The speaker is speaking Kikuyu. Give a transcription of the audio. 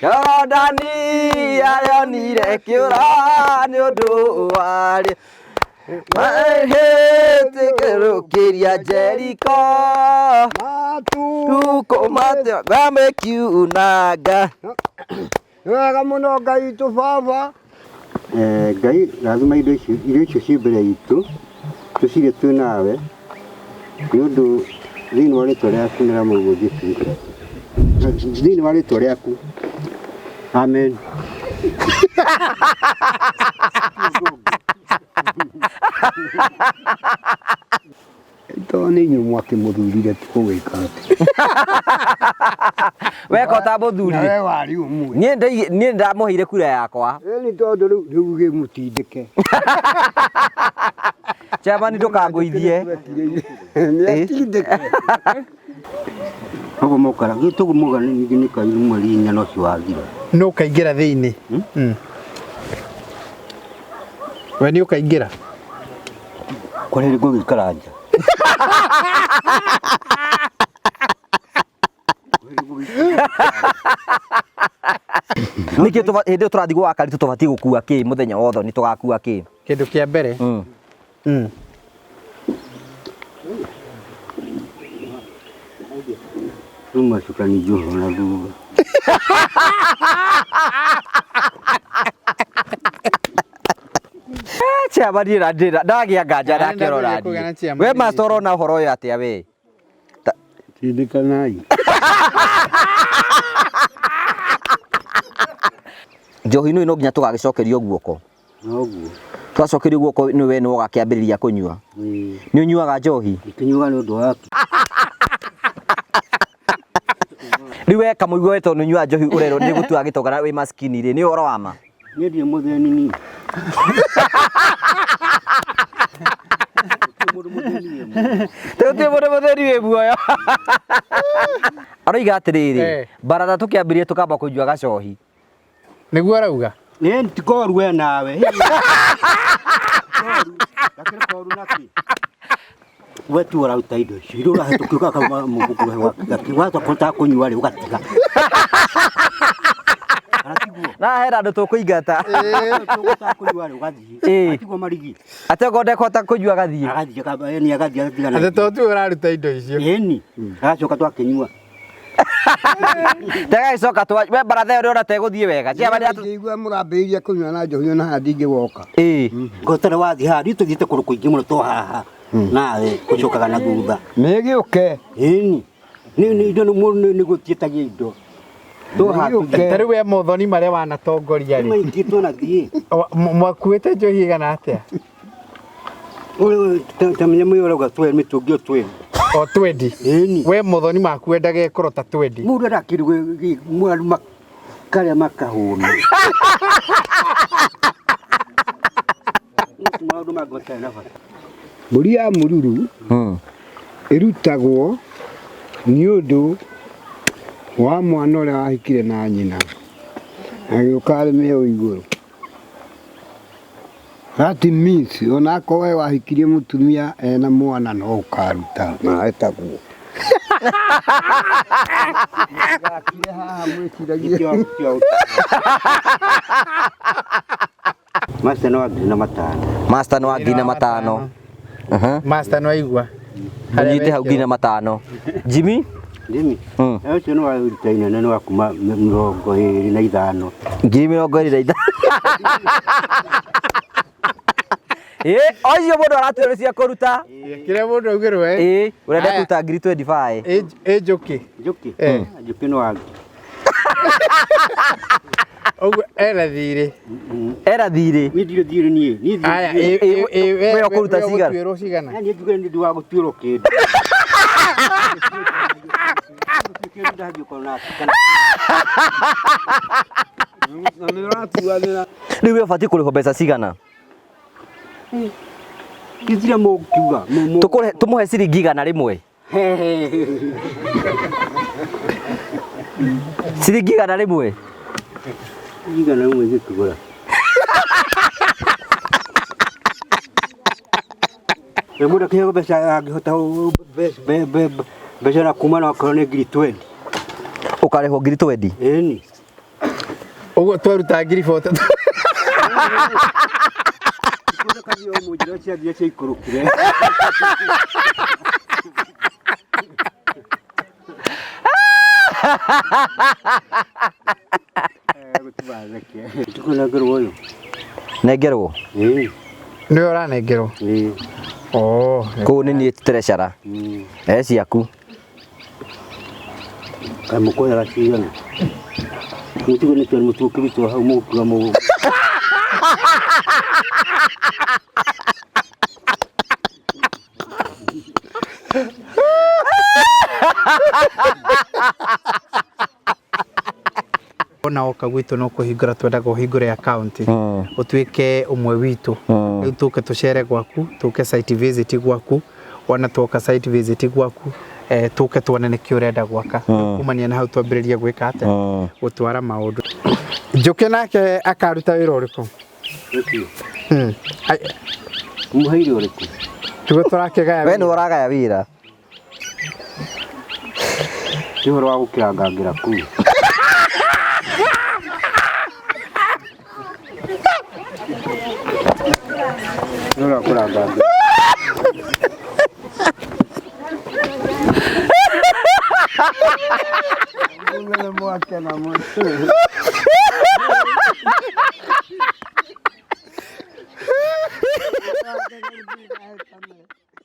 Jorodani arĩonire kĩũra nĩ ũndũ warĩ mahĩtĩkĩrũkĩria Jeriko tukũ mamekiunanga. Nĩ wega mũno Ngai witũ baba. Ngai rathima indo icio irio icio ciĩ mbere itũ tũcirĩe twĩ nawe nĩ ũndũ thĩinĩ wa rĩtwa rĩaku nĩ rĩa Mũrũguo Jesũ thĩinĩ wa rĩtwa rĩaku amen. Tondũ nĩ inyuĩ mwakĩmũthurire tũgwĩka atĩa? Weka ũtamũthurire. Nawe warĩ ũmwe. Niĩ niĩ ndamũheire kura yakwa. Ĩni tondũ rĩu rĩu gĩmũtindĩke. Chairman ndũkangũithie. Nĩatindĩke. Koguo mokara gĩtũgumoga ningĩ nĩ kairũ mweri inya no ũcio wathira. Nũ ũkaingĩra thĩinĩ? We nĩ ũkaingĩra? Kũrĩ hĩndĩ ngũgĩikara nja. Nĩkĩ hĩndĩ ĩyo tũrathiĩ gwa Karitũ tũbatiĩ gũkua kĩ mũthenya wothe nĩ tũgakua kĩ? Kĩndũ kĩa mbere. Rĩu macukani njoho na thutha. Chairman niĩ ndagĩa nganja Arenda nake ũrora kũgĩa na niĩ. chairman We master ũrona ũhoro ũyũ atĩa we? Tindikanai. Njohi ĩno no nginya tũgagĩcokerio guoko. Noguo. Twacokerio guoko nĩ we nĩwe ũgakĩambĩrĩria kũnyua. Ĩĩ. Nĩ ũnyuaga njohi? Ndikĩnyuaga nĩ ũndũ waku. Rĩu we kamũigua we tondũ nĩ ũnyuaga njohi ũrerwo nĩ gũtua gĩtonga na wĩ maskini rĩ, nĩ ũhoro wa ma? Niĩ ndirĩ mũthĩni niĩ. Tũtirĩ mũndũ mũthĩni wĩ muoyo. Aroiga atĩrĩrĩ, baratha tũkĩambĩrĩria tũkamba kũnyua gacohi. Nĩguo arauga? Ĩĩ ti koru we nawe. Koru. Gakĩrĩ koru nakĩ? We tu ũraruta indo icio. Iria ũrahĩtũkia ũgakauma mũhuko wahota kũhota kũnyua rĩ ũgatiga. Kana tiguo? Na hena andũ tũkũingata. Ũkũhota kũnyua rĩ ũgathiĩ. Ĩĩ. Tiguo marigi. Atĩ okorwo ndekũhota kũnyua agathiĩ. Agathiĩ ĩni agathiĩ agatiga na. Atĩ to tiwe ũraruta indo icio. Ĩni. Agacoka twakĩnyua. Tegagĩcoka twa we baratha ĩyo ũrĩona tegũthiĩ wega. Chairman atu Ingĩigua mũrambĩrĩria kũnyua na njohi ona haha ndingĩgoka. Ĩĩ. Ngotara wathiĩ haha, ithuĩ tũthiĩte kũndũ kũingĩ mũno to haha. Nawe ũcokaga na thutha. Nĩgĩũke. Ĩni. Nĩ nĩ indo nĩ mũndũ nĩ gũtiĩtagia indo. To haha Nĩgĩũke. Ta rĩu we mothoni marĩa wanatongoria rĩ. maingĩ twanathiĩ. Mwakuĩte njohi ĩgana atĩa? Ta menya mũyo ũrauga twe mĩtũngi o twendi. O twendi. Ĩni. We mothoni maku wendaga ĩkorwo ta twendi. Mũndũ endaga kĩndũ andũ makarĩa makahũna. Maũndũ mangĩ matarĩ na bata. Mbũri ya mũruru ĩrutagwo nĩ ũndũ wa mwana ũrĩa wahikire na nyina agĩũka arĩ mĩheo igũrũ. That means ona akorwo we wahikirie mũtumia ena mwana no ũkaruta na etaguo. Gakire haha mwĩciragie. Master nĩ wa 1005. Master nĩ wa 1005. Master nĩ waigua. Mũnyite hau 1005. Jimmy? Jimmy? Ũcio nĩ wa iruta inene nĩ wa kuma 25. 25,000. Ĩ, o icio mũndũ aratuĩra nĩ cia kũruta. Kĩrĩa mũndũ augĩrwo ĩ. Ĩ, ũrenda Aya. kũruta ngiri 25. Ĩ njũkĩ. Njũkĩ? Eh. Njũkĩ nĩ wa Ũguo ena thirĩ. Ena thirĩ. Niĩ ndirĩ thirĩ niĩ. Niĩ ndirĩ Aya, thirĩ. ĩ we We ũkũruta we cigana? ũgũtuĩrwo cigana? Niĩ njuge nĩ ũndũ wa gũtuĩrwo kĩndũ. Kĩndũ ndathiĩ ũkorwo na kana. Na nĩ ũratuanĩra. Rĩu we ũbatiĩ kũrĩhwo mbeca cigana? Gĩtirĩ mũngiuga. Tũkũrĩhe tũmũhe ciringi 100. Ciringi 100. 100 gĩkĩgũra. Ĩ mũndũ akĩheo mbeca angĩhota mbeca na kuma na okorwo nĩ ngiri 20. Ũkarĩhwo ngiri 20? Ĩni. Ũguo twaruta ngiri 40. Kũrekagia mũnjĩra ciathiĩ ciaikũrũkire. Tũkũnengerwo ũyũ. Nengerwo. Ĩĩ. Nĩwe ũranengerwo. Ĩĩ. Oh. Kũu nĩ niĩ treasurer. Eh ciaku. Kaĩ mũkũhera cigana? Mũtigo nĩ kĩo mũtigo kĩrutwo hau mũgũkiuga mũgũ. Ona oka gwitũ no kũhingũra twendaga ũhingũre akaunti ũtuĩke ũmwe witũ. Rĩu tũke tũcere gwaku, tũke site visit gwaku, wona twoka site visit gwaku tũke tuone nĩkĩ ũrenda gwaka. Kumania na hau twambĩrĩrie gwĩka atĩa, gũtwara maũndũ. Njũkĩ nake akaruta wĩra ũrĩkũ? Ũcio. Ai, Mũheire ũrĩkũ? Tiguo tũrakĩgaya We nĩ wĩra. ũragaya wĩra. Ti ũhoro wa gũkĩrangangĩra kũu. Nĩ ũhoro wa kũrangangĩra. Mwakena mũno.